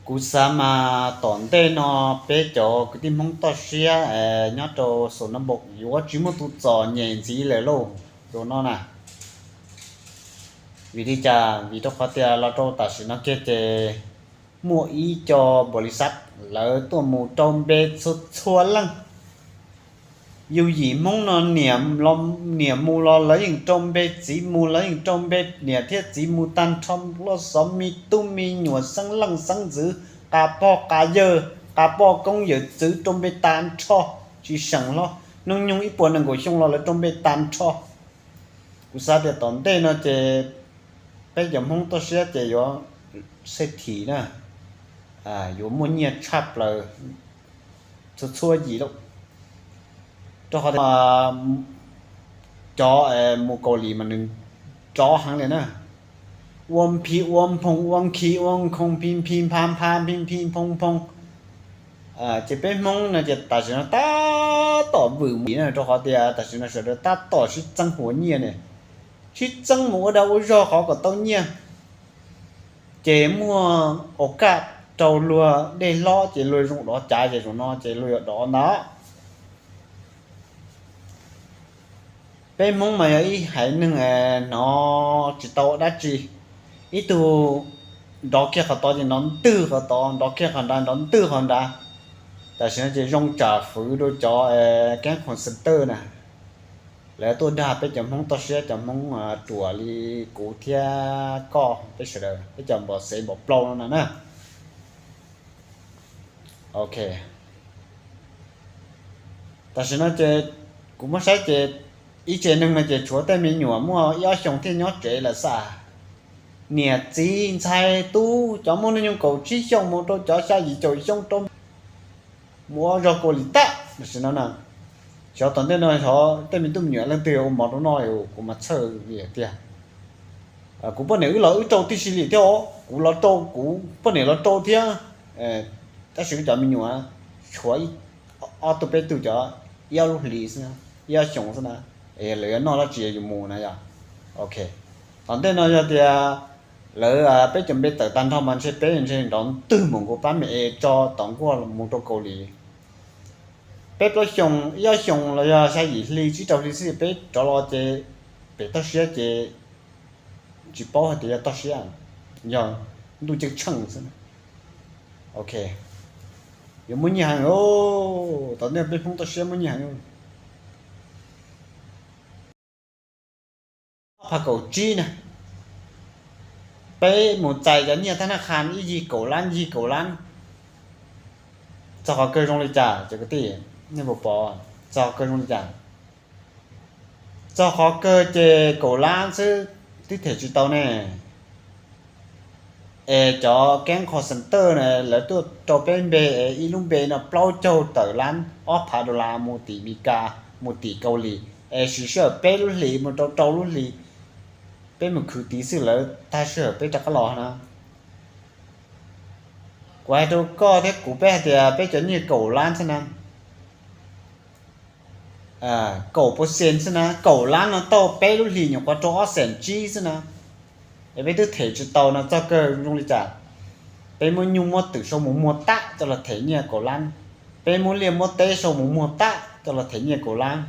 Kuv xav mas tom ntej no peb cov kwv tij Hmoob toj siab nyob rau Xos Nab Npaum yuav tsis muaj tus txom nyem ntxiv lawm lauj, rau no na. Vim li cas? Vim rau qhov tias los rau tam sim no kiag ces muaj ib co npaum li xab lawv tuaj mus rau npe txhua txhua leej. Yus yim Hmoob no niam mus los lawv yeej rau npe, txiv mus lawv yeej rau npe, niam thiab txiv mus tag nrho, loj xov me tub me nyuam, xeeb leej xeeb ntxwv, qas pog qas yawg, qas poj koob yawm txwv rau npe tag nrho, tsis seem hlo. Hnub nyoog ib puas nees nkaum xyoo los lawv rau npe tag nrho. Kuv xav tias tom ntej no ces peb cov Hmoob toj siab ces yuav xej thim na, yuav muaj nyiaj tshaj plaws txhua txhua yim lawm. Rau qhov cov mus Kaus Lim mas nws nrov heev li na, ua phi ua phoog ua khi ua khoo phi phi pha pha phi phi phoo phoo. Ces peb Hmoob no ces tam sim no tab tom vwm mus na, rau qhov tias tam sim no sawv daws tab tom sib txeeb huav nyiaj ne, sib txeeb mus ua dag ua zog qhov kom tau nyiaj. Ces muaj au kaj rau luag dej hlob ces luag zoo dov cav ces zaum no ces luag yuav dov ntag. Peb Hmoob mas yog ib haiv neeg hnov tsis tau dab tsi, ib tug nrov kiag qhov tod ces nrov ntwg qhov tod, nrov kiag qhov nrad nrov ntwg qhov nrad. Tam sim no ces zoo tsam fwv rau cov keeb call center na, lawv tuaj dag peb cov Hmoob toj siab, cov Hmoob ruam li kuv thiab koj, peb sawv daws peb cov npom xev npom plaub no na. Ok, tam sim no ces kuv muab saib ces ib tsev neeg no ces tshuav tej me nyuam muaj ib ob xyoos thiaj nyob tsev lawm xwb. Niam txiv ntxhais tub cov muaj hnub nyoog kaum tsib xyoos mus rau cov xya yim caum xyoo rau mus ua zog Kaus Lim tag tam sim no na. Xyov tom ntej no xyov tej me tub me nyuam leej twg ua mov rau noj, kuv mas txhawj li tiag. Kuv poj niam wb los wb rau tib si li thiab os, kuv los rau kuv poj niam los rau thiab. Tab sis wb cov me nyuam tshuav ob tug peb tug cov ib ob lub hlis xwb, ib ob xyoos xwb na, es lawv yuav noj dab tsi yus mus na yog. Ok, tom ntej no yog tias lawv peb cov npe tawm tag nrho mas ntshe peb ntshe nrov ntwg mus nkaus pab me es tso tom nkuaj mus rau Kaus Lim. Peb plaub xyoos ib ob xyoos los yog xya yim hli tsib rau hli xwb peb rov los ces pem toj siab ces tsis paub hais tias yog toj siab, yog ntuj ceeb tsheej xwb. Ok, yuav muaj nyiaj heev, tom ntej peb Hmoob toj siab muaj nyiaj heev. Ob phav kaum tsib na, peb mus txais cov nyiaj thab nab qha ib yig kaum lab, yig kaum lab. Txog qhov kawg zoo li cas cov kwv tij? Nej puas pom txog qhov kawg zoo li cas? Txog qhov kawg ces kaum lab xwb twb them tsis tau ne. Es cov keeb call center na lawv tuaj rau peb npe es ib lub npe no plaub caug tawm lab, ob phav dollar mus tim Mis Kas, mus tim Kaus Lim, es siv sij hawm peb lub hlis mus rau rau lub hlis. Peb mus khwv tid xwb lawv tag sij hawm peb rov qab los na. Kuv hais rau koj thiab kuv peb hais tias peb cov nyiaj kaum lab xwb na, kaum percent xwb na, kaum lab no tau peb lub hlis nyuam qhuav rau ob xees tsib xwb na. Es peb twb them tsis tau no txog kawg zoo li cas? Peb muab nyuj muab twm sau mus muag tag coj los them nyiaj kaum lab, peb muab liaj muab teb sau mus muag tag coj los them nyiaj kaum lab.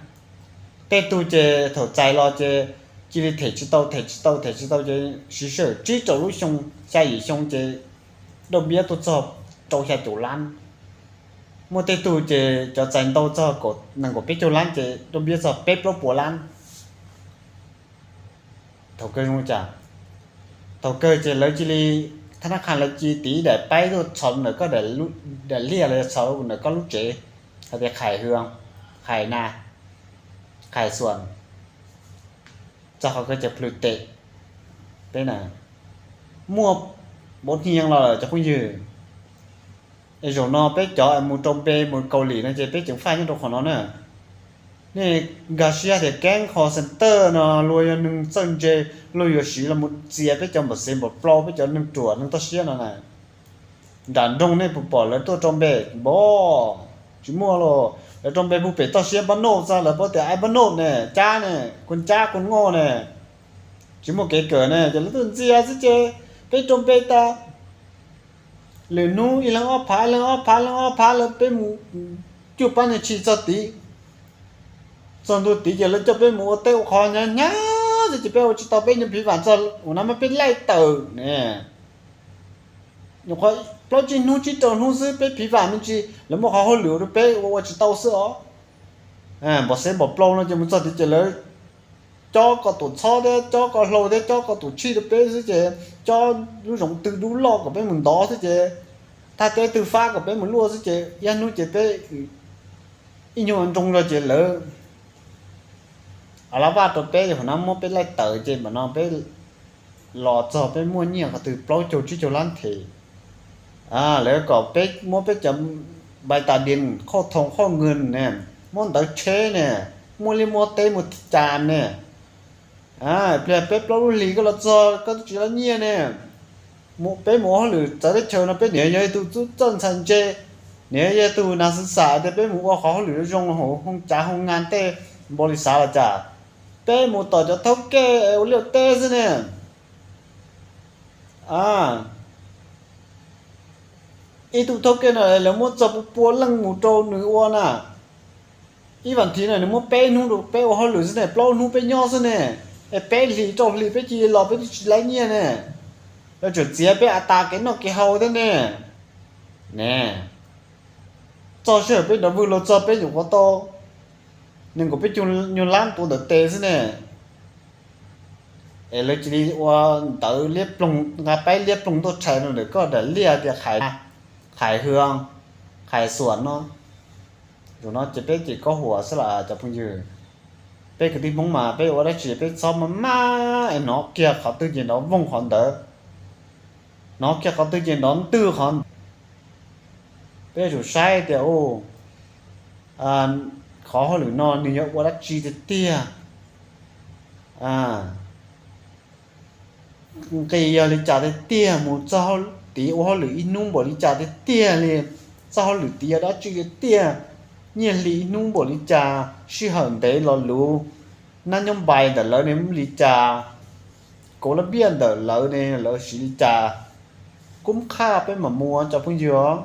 Tej tug ces thaum txais los ces cia li them tsis tau, them tsis tau, them tsis tau ces siv sij hawm tsib rau lub xyoo, xya yim xyoo ces dauj npiab tuaj txog rau xya caum lab. Muaj tej tug ces cov txais ntau txog nees nkaum peb caug lab ces dauj npiab txog peb plaub puas lab. Thaum kawg zoo li cas? Thaum kawg ces lawv cia li, thab nab qha lawv cia li tiv daim paib tuaj txhos ntawm koj daim liaj los yog txhos ntawm koj lub tsev, hais tias Khais Hwm, Khais Nas, Khais Xuas, txog qhov kawg ces plhws tes. Peb na, muaj npaum ni los lawm cov phooj ywg. Es zaum no peb cov mus rau npe mus Kaus Lim no ces peb ceev faj nyob rau qhov no na. Nej nkag siab tias keeb call center no luag yog neeg txawj ntse, luag yuav siv los mus txias peb cov npam xev npam plau, peb cov neeg ruam neeg toj siab no na. Nram nroog nej puas pom lawv tuaj rau npe? Npov, tsis muaj los. Lawv rau npe puag pem toj siab npab noj txog lawv paub tias ai npab noj ne, cab ne, kuv cab kuv ngoj ne, tsis muaj kev kawm ne ces lawv tuaj ntxias xwb ces peb rau npe tas. Lwm hnub ib leeg ob phav, ib leeg ob phav, ib leeg ob phav, lawv peb mus cuaj pab neeg tshis txog tid. Txog ntua tid ces lawv coj peb mus ua teb ua qhov hnyav hnyav xwb ces peb ua tsis tau, peb nyuam phiv vam txog ua no mas peb laij tawm ne. Nyuam qhuav plaub tsib hnub tsib rau hnub xwb peb phiv vam me ntsis, lawv muaj qhov hauj lwm rau peb ua ua tsis tau xwb os. Npom xev npom plau no ces mus txog tid ces lawv cob koj tus txhob thiab cob koj hlau thiab cob koj tus tshij rau peb xwb ces, cob lub zoov tw dub loj kom peb mus ntov xwb ces, thaj teb twg fab kom peb mus luaj xwb ces ib hnub ces peb ib nyuag nroo zog ces lawv a la vaj rau peb, hauv no muab peb laij tawm ces mam no peb los txog peb muaj nyiaj qhov twg plaub caug tsib caug lab them. Lawv kom peb muab peb cov npai tas dias qhoj thoo qhoj nws ne, muab ntawv tsheb ne, muaj liaj muaj teb mus cas ne. Pliag peb plaub lub hlis koj los txog koj twb tsis lab nyiaj ne. Mus peb mus ua hauj lwm txawv teb chaws no peb niam yog ib tug tub txawj ntxhais ntse, niam yog ib tug nas xwb xam tias peb mus ua qhov hauj lwm zoo hauv hoo cav hoo ngas tej npaum li xav los cas. Peb mus tom cov thaub kej ua liaj teb xwb ne. Ib tug thaub kej no lawv muab txog pua pua leej mus rau nws ua na. Ib vas thiv no nws muab peb hnub rau peb ua hauj lwm xwb ne, plaub hnub peb nyob xwb ne, es peb hlis rau hlis peb cia li los peb twb tsis lab nyiaj ne. Lawv tseem txiav peb a tas kev noj kev haus thiab ne. Ne, txog sij hawm peb nrov vwg los txog peb nyuam qhuav tau nees nkaum peb caug nyuag lab tuav ntawm tes xwb ne. Es lawv cia li ua ntawv liab ploog, nqa paib liab ploog tuaj rhais rau ntawm koj daim liaj tias Qhais Hwm, Qhais Xuam no. Zaum no ces peb ces koj huam xwb las cov phooj ywg. Peb kwv tij Hmoob mas peb ua dab tsi peb txhob maj maj es hnov kiag qhov twg ces nrov voog qhov ntawd, hnov kiag qhov twg ces nrov ntwg qhov ntawd. Peb yuav tsum saib tias qhov hauj lwm no nws yog ua dab tsi tiag tiag, nqis yog li cas tiag tiag, mus txog tid ua hauj lwm ib hnub npaum li cas tiag tiag li, txoj hauj lwm tid yog dab tsi tiag tiag, nyiaj hli ib hnub npaum li cas, sij hawm ntev los luv, nab nyob npais ntawm lawv ne li cas, kaus laj npiaj ntawm lawv ne lawv siv li cas. Kub qhaj peb mam mus cov phooj ywg os.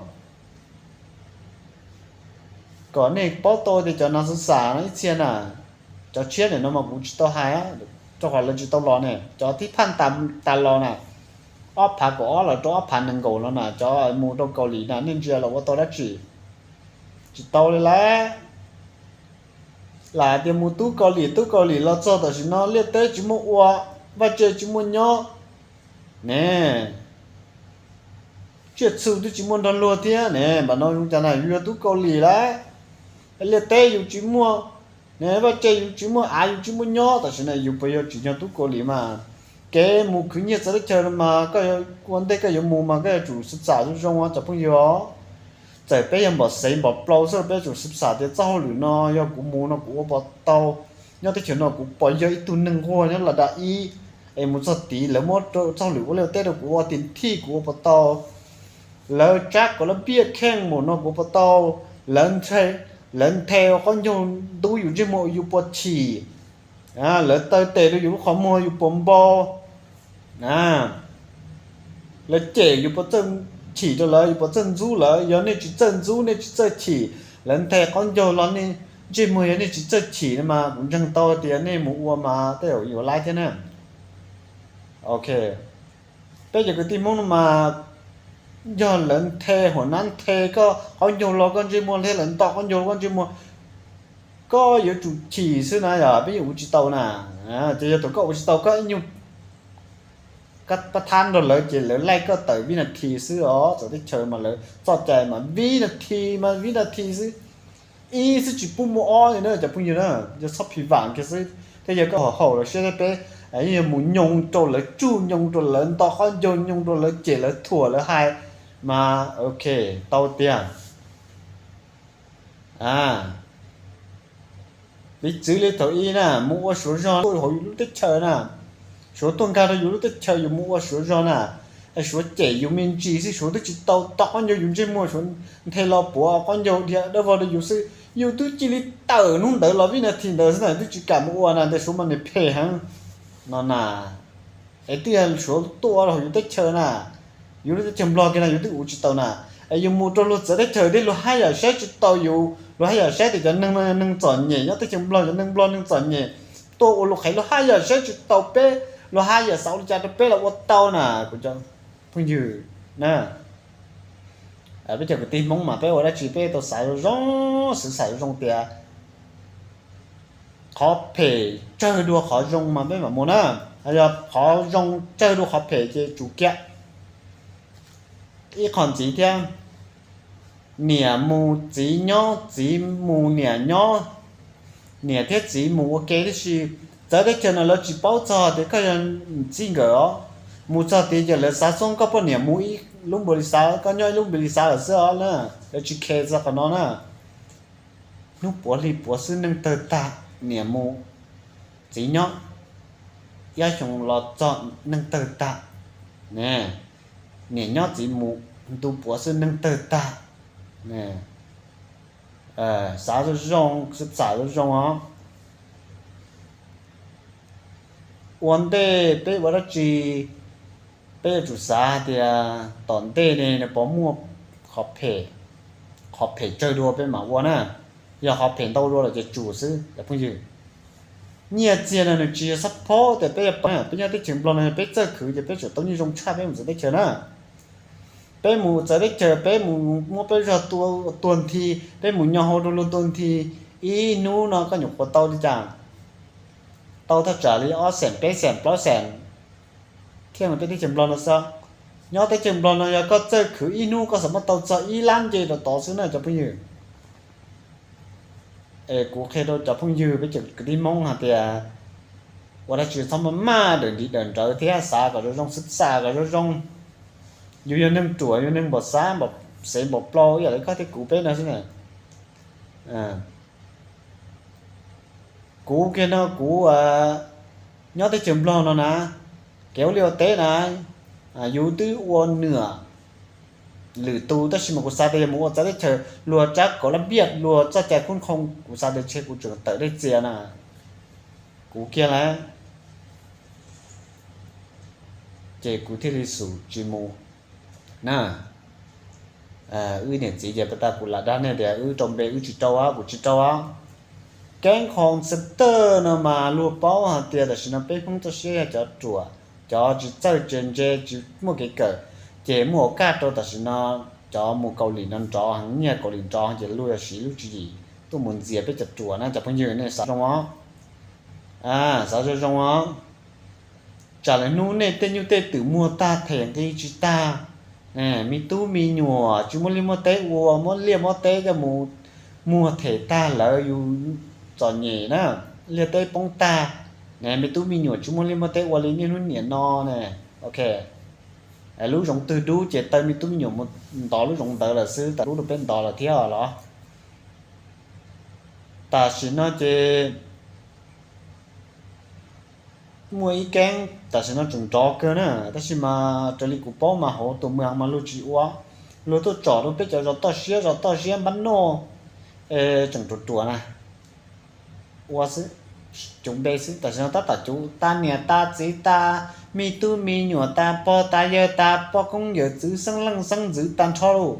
Kom nej paub tau tias cov nas xov xam no ib txhia na, cov tshiab ntawm no mas kuv tsis tau hais, rau qhov lawv tsis tau los ne. Cov thib phaj tas los na, ob phav kaum ob los rau ob phav nees nkaum no na, cov mus rau Kaus Lim na, nej ntsia los ua tau dab tsi? Tsis tau li lawm. Lam tias mus tub Kaus Lim, tub Kaus Lim los txog tam sim no liaj teb tsis muaj ua, vaj tse tsis muaj nyob ne. Tsiaj txhu twb tsis muaj nrog luag thiab ne, npam no zoo cas na, yus yog tub Kaus Lim lawm, liaj teb yus tsis muaj ne, vaj tse yus tsis muaj, av yus tsis muaj nyob, tam sim no yus puas yog tsim nyog tub Kaus Lim mas? Kev mus khwv nyiaj txawv teb chaws no mas koj ua ntej koj yuav mus mas koj yuav tsum xav xam zoo zoo cov phooj ywg os. Txawm peb yog npom xeev npom plau xwb los peb yuav tsum xav xam tias txoj hauj lwm no yog kuv mus no kuv ua puas tau, nyob teb chaws no kuv puas yog ib tug neeg nquag nyob los da ib, es mus txog tid lawv muab txoj hauj lwm ua liaj teb rau kuv ua tiag thij kuv ua puas tau. Lawv tsab kaus laj npiaj kheej mus no kuv ua puas tau. Lawv nthe, lawv nthe ua qaub ncaug ntub yus ntsej muag yus puas chim. Lawv taw tes rau yus lub qhov muag yus puas npau. Lawv cem yus puas txawj chim rau lawv, yus puas txawj ntxub lawv? Yog nej tsis txawj ntxub nej tsis txawj chim, lawv nthe qaub ncaug los nej ntsej muag yog nej tsis txawj chim no mas kuv ntseeg tau tias nej mus ua mas tej zaum yuav laib thiab na. Ok, peb cov kwv tij Hmoob no mas yog lawv nthe huam nab nthe koj qaub ncaug los koj ntsej muag thiab lawv nto qaub ncaug los koj ntsej muag, koj yuav tsum chim xwb na, yog peb yeej ua tsis tau na. Ces yog thaum koj ua tsis tau koj ib nyuag pab thab nrog lawv ces lawv laij koj tawm vib nas this xwb os. Txawv teb chaws mas lawv txoj cai mas vib nas this mas vib nas this xwb, ib xwb tsis pub muaj ob li na cov phooj ywg na. Yog txhob phiv vam kiag xwb, thiab yog koj haum los siab thiab peb yeej yog mus nyoo rau lawv tsuj, nyoo rau lawv nto qaub ncaug, nyoo rau lawv cem lawv thuam lawv hais mas ok, tau tiag. Piv txwv li thaum ub na, mus ua Suav zog tuaj hauv yus lub teb chaws na, Suav tuaj nkag rau yus lub teb chaws yus mus ua Suav zog na, es Suav cem yus me ntsis xwb, Suav twb tsis tau nto qaub ncaug yus ntsej muag, Suav nthe los puav qaub ncaug dhia dawb vog rau yus xwb, yus twb cia li tawm hnub ntawd los vib nas this ntawd xwb na, twb tsis kam mus ua na, ntawd Suav mas nws phem heev no na. Es twb yog Suav tuaj hauv yus teb chaws na, Yus lub teb chaws Nplog kiag no yus twb ua tsis tau na. Es yus mus rau luag txawv teb chaws thiab luag haj yam saib tsis tau yus, luag haj yam saib tias cov neeg no neeg txom nyem nyob teb chaws Nplog, cov neeg Nplog neeg txom nyem tuaj ua lus qhev luag haj yam saib tsis tau peb, luag haj yam xav ua li cas rau peb los ua tau na kuv cov phooj ywg na. Peb cov kwv tij Hmoob mas peb ua dab tsi peb tau xav zoo zoo, xwv xav zoo tias qhov phem tsawg dua qhov zoo mas peb mam mus na, yog qhov zoo tsawg dua qhov phem ces tsum kiag. Ib qho ntxiv thiab, niam mus txiv nyob, txiv mus niam nyob, niam thiab txiv mus ua ke tib si. Txawv teb chaws no lawv tsis paub txog tias koj yog txij nkawm os, mus txog tid ces lawv xav xoob koj poj niam mus ib lub npus li xav, koj nyob ib lub npus li xav lawm xwb os na. Lawv tsis khe txog qhov no na. Hnub puav hli puav xwb neeg tawg tag, niam mus txiv nyob, ib ob xyoo los txog neeg tawg tag. Niam nyob txiv mus, ntu puav xwb neeg tawg tag. Xav zoo zoo, xav zoo zoo os. Ua ntej peb ua dab tsi, peb yuav tsum xav hais tias tom ntej ne nws puas muaj qhov phem tsawg dua peb mam ua na. Yog qhov phem ntau dua lawm ces tsum xwb cov phooj ywg. Nyiaj txiag no nws tsis yog xab phob tias peb yuav pab, peb nyob teb chaws Nplog no peb txawj khwv ces peb tseem tau nyiaj zoo tshaj peb mus txawv teb chaws na. Peb mus txawv teb chaws peb mus muab peb zog tua tuag nthi, peb mus nyo hauv rau luag tuag nthi, ib hnub no koj nyuam qhuav tau li cas? Tau thaj tsam li ob xees peb xees plaub xees thiaj mus peb teb chaws Nplog no xwb. Nyob teb chaws Nplog no yog koj txawj khwv ib hnub koj xam maj tau txog ib lab nce rau tod xwb na cov phooj ywg. Es kuv qhia rau cov phooj ywg peb cov kwv tij Hmoob hais tias ua dab tsi txhob maj maj dawm ntiv dawm nrawv thiab xav kom zoo zoo, xav kom zoo zoo. Yus yog neeg ruam, yus neeg npaum xab npaum xev npaum plau ib yam li koj thiab kuv peb no xwb na. Kuv kiag no kuv nyob teb chaws Nplog no na, kev ua liaj ua teb na, yus twb ua nyiam lwm tus tab sis mas kuv xav tias yog mus ua txawv teb chaws luag tsab kaum lab npiaj luag txoj cai khub khoo kuv xav tias ntshe kuv tseem tawm dej txias na. Kuv kiag lawm ces kuv thiaj li xub tsis mus na. Wb niam txiv ces pas tas kuv lam dag nej tias wb rau npe wb tsis rau, kuv tsis rau. Keeb hoo xav tawj no mas luag paub hais tias tam sim no peb Hmoob txoj siab yog cov ruam, cov tsis txawj tsis ntse tsis muaj kev kawm, ces muaj ua kaj rau tam sim no cov mus Kaus Lim no nrov heev, nyiaj Kaus Lim nrov heev ces luag yog siv lub tswv yim tuaj mus ntxias peb cov ruam na cov phooj ywg nej xav zoo os. Xav zoo zoo os. Tsam lawm hnub nej tej nyuj tej twm muag tag them nqi tsis tag, me tub me nyuam tsis muaj liaj muaj teb ua, muab liaj muab teb coj mus muag them tag lawm yus txom nyem na, liaj teb poob tag, me tub me nyuam tsis muaj liaj muaj teb ua li niaj hnub niam no ne. Ok, lub zoov twg dub ces taw me tub me nyuam mus ntov lub zoov ntawd lawm xwb, tas lub rau peb ntov lawm thiab los. Tam sim no ces muaj ib keeb tam sim no tseem nrov kawg na, tab sis mas raws li kuv paub mas hauv tus mwam mas luag tsis ua, luag tuaj tsom rau peb cov zos toj siab, zos toj siab npab noj, tseem ruam ruam na. Ua xwb, cuv npe xwb, tam sim no tab tom cuv tas niam tas txiv tas me tub me nyuam tas pog tas yawg tas poj koob yawm txwv xeeb leej xeeb ntxwv tag nrho lauj.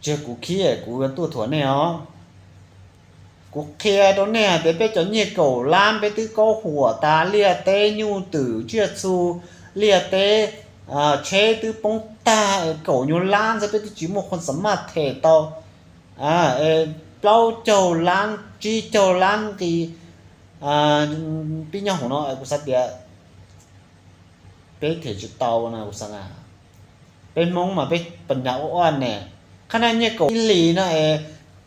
Tsis yog kuv khib, kuv tuaj thuam nej os. Kuv qhia rau nej hais tias peb cov nyiaj kaum lab peb twb kaub huam tas, liaj teb nyuj twm tsiaj txhu, liaj teb tsheb twb poob tag, kaum nyuag lab ntxwb peb twb tsis muaj qhua xa maj them tau plaub caug lab tsib caug lab nqi. Pib nyob hauv no kuv xav tias peb them tsis tau na kuv xav na. Peb Hmoob mas peb pas nyas ua ua ne, qhab naj nyiaj kaum ib hlis no es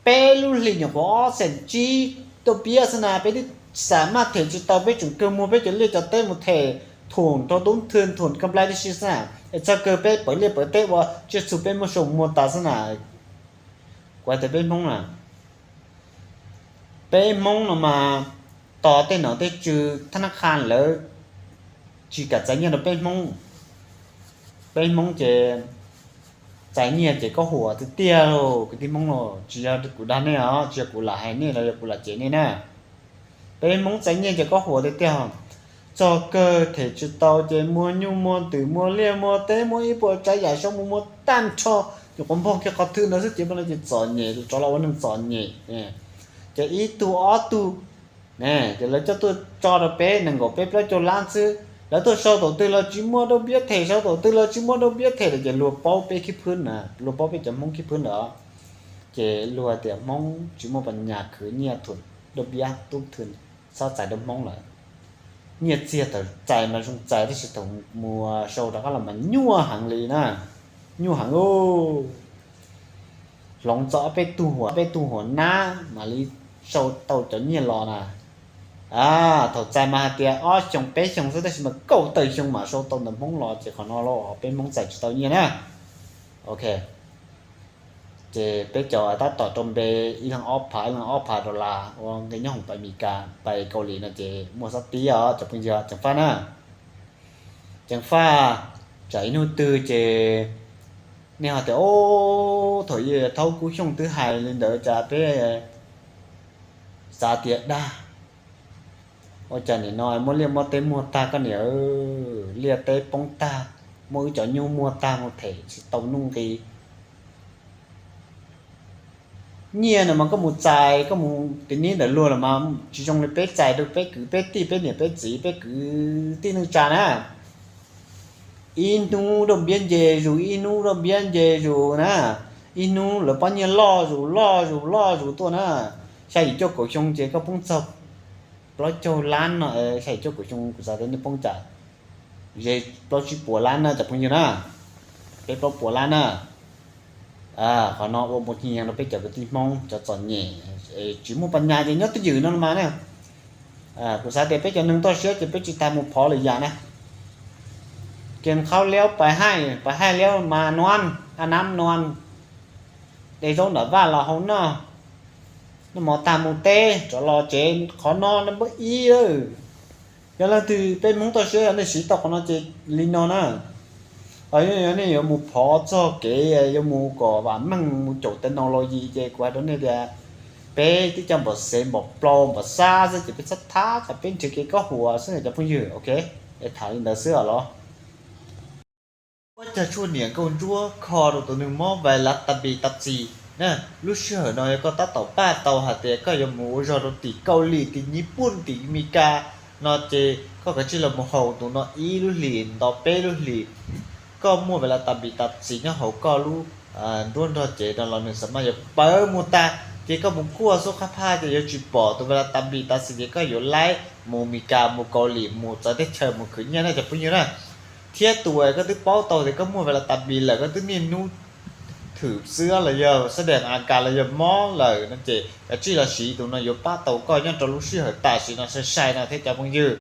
peb lub hlis nyuam qhuav ob xees tsib tuaj piab xwb na, peb twb xa maj them tsis tau, peb tseem kawg muag peb cov liaj cov teb mus them thum rau tub nthwj thum ka nplai tib si xwb na, es txog kawg peb pawv liaj pawv teb ua tsiaj txhu peb muaj sau muag tas xwb na. Kuv hais tias peb Hmoob na, peb Hmoob no mas tos tej nom tej tswv thab nab qha lawv tsis kam txais nyiaj rau peb Hmoob. Peb Hmoob ces Txais nyiaj ces koj huam tiag tiag lauj kwv tij Hmoob lauj, tsis yog kuv dag nej os, tsis yog kuv lam hais nej los yog kuv lam cem nej na. Peb Hmoob txais nyiaj ces koj huam tiag tiag. Txog kawg them tsis tau ces muag nyuj muag twm muag liaj muag teb muag ib puas tsav yam zoo mus muag tag nrho, nyuam qhuav npog kiag qhov thwj ntawd xwb ces mas no ces txom nyem rov los ua neeg txom nyem. Ces ib tug ob tug, ces lawv coj tuaj tso rau peb nees nkaum peb plaub caug lab xwb, lawv tuaj sau thaum twg los tsis muaj dab npiab them, sau thaum twg los tsis muaj dab npiab them lawm ces luag paub peb khib phwb na, luag paub peb cov Hmoob khib phwb ntawd. Ces luag tias Hmoob tsis muaj pas nyas khwv nyiaj thuam dab npiab tub thwj, txhob txais dab Hmoob lawm. Nyiaj txiag thaum txais mas zoo txais tab sis thaum mus sau rov qab los mas nyuaj heev li na, nyuaj heev lauj. Hloov txog ob peb tug huam, peb tug huam nab mam li sau tau cov nyiaj los na. Thaum txais mas hais tias ob xyoos peb xyoos xwb tab sis mas kaum tawm xyoo mam sau tau ntawm Hmoob los ces qhov no los peb Hmoob txais tsis tau nyiaj na. Ok, ces peb cov tab tom rau npe ib leeg ob phav ib leeg ob phav dollar ua nqi nyob hoom pais Mes Kas pais Kaus Lim no ces muaj xob tib os cov phooj ywg ceev faj na. Ceev faj, tsam ib hnub twg ces nej ho tias, Ob, thaum ub Thaub Kub Xyooj twb hais li ntawd cas peb xav tias dag. Ua cas nim no muab liaj muab teb muag tag koj niam, liaj teb poob tag, muab wb cov nyuj muag tag mus them tsis tau nuj nqi. Nyiaj no mas koj mus txais, koj mus tiv nib ntawm luag los mas tsis zoo li peb txais rau peb kwv peb tij, peb niam peb txiv, peb kwv tij neej tsa na. Ib hnub dab npiab nce zus, ib hnub dab npiab nce zus na. Ib hnub lawv pob nyiaj loj zus loj zus loj zus tuaj na. Xya yim cuaj kaum xyoo ces koj poob txog plaub caug lab no, xya yim cuaj kaum xyoo kuv xav tias nej poob cas ze plaub tsib puas lab na cov phooj ywg na, peb plaub puas lab na. Qhov no ua npu nyiag rau peb cov kwv tij Hmoob cov txom nyem, tsis muaj pas nyas ces nyob twj ywm no mas na. Kuv xav tias peb cov neeg toj siab ces peb tsis tas mus phov lwm yam na. Kiag qhaub liab pais haij, pais haij liab mas nuan, a nab nuan, de zaub nram vaj los hau noj, noj mov tag mus teb rov los tsev, qhov no nab npawb ib lawm. Yog leej twg peb Hmoob toj siab yog nej siv tau qhov no ces li no na. Yog nej yuav mus phov txog kev yuav mus kom vam meej mus caum technology ces kuv hais rau nej tias peb twb coj npam xev npam plau npam xab xwb ces peb txhob thab, peb nrhiav kev kob huas xwb cov phooj ywg, ok. Es tham li ntawd xwb os los. Ua cas tshuaj niam nkauj ntsuab kho rau tus neeg mob vais lav tas npis tas txis na. Lub sij hawm no yog koj tab tom paj tau hais tias koj yuav mus ua zog rau tim Kaus Lim, tim Nyij Pooj, tim Mes Kas no ces koj kav tsij los mus haus tus no ib lub hlis nto peb lub hlis. Koj muaj vais lav tas npis tas txis nyob hauv koj lub nruab nrog cev no los nws xam maj yuav pawv mus tag ces koj mus kuaj xub qab phaj ces yuav tsis pom tus vais lav tas npis tas txis ces koj yuav laib mus Mes Kas mus Kaus Lim mus txawv teb chaws mus khwv nyiaj na cov phooj ywg na. Thiab tus uas koj twb paub tau tias koj muaj vais lav tas npis lawm koj twb niaj hnub thwm xwb los yog sab dees a kas los yog mob lawm no ces kav tsij los siv tus no yuav pab tau koj nyob rau lub sij hawm tam sim no sai sai no thiab cov phooj ywg.